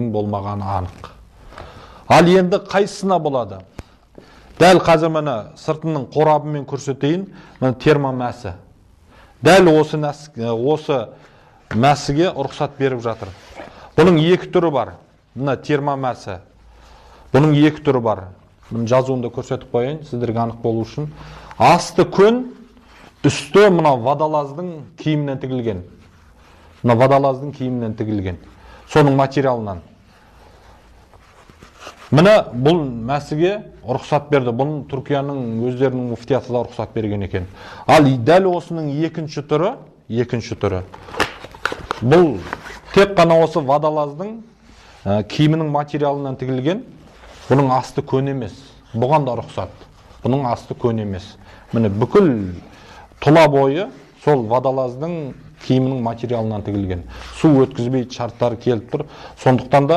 Болмағаны анық. Ал енді қайсысына болады? Дәл қазір, міне, сыртының қорабымен көрсетейін. Міне, термомәсі. Дәл осы, осы мәсіге рұқсат беріп жатыр. Бұның екі түрі бар. Мына термомәсі. Бұның екі түрі бар. Бұның жазуын да көрсетіп қояйын, сіздерге анық болу үшін. Асты көн, үсті мына водолаздың киімінен тігілген. Мына водолаздың киімінен тігілген. Соның материалынан. Міне, бұл мәсіге рұқсат берді. Бұның Түркияның өздерінің муфтияты да рұқсат берген екен. Ал дәл осының екінші түрі. Бұл тек қана осы водолаздың киімінің материалынан тігілген. Бұның асты көн емес. Бұған да рұқсат. Бұның асты көн емес. Міне, бүкіл тұла бойы сол водолаздың киімінің материалынан тігілген. Су өткізбейді, шарттары келіп тұр. Сондықтан да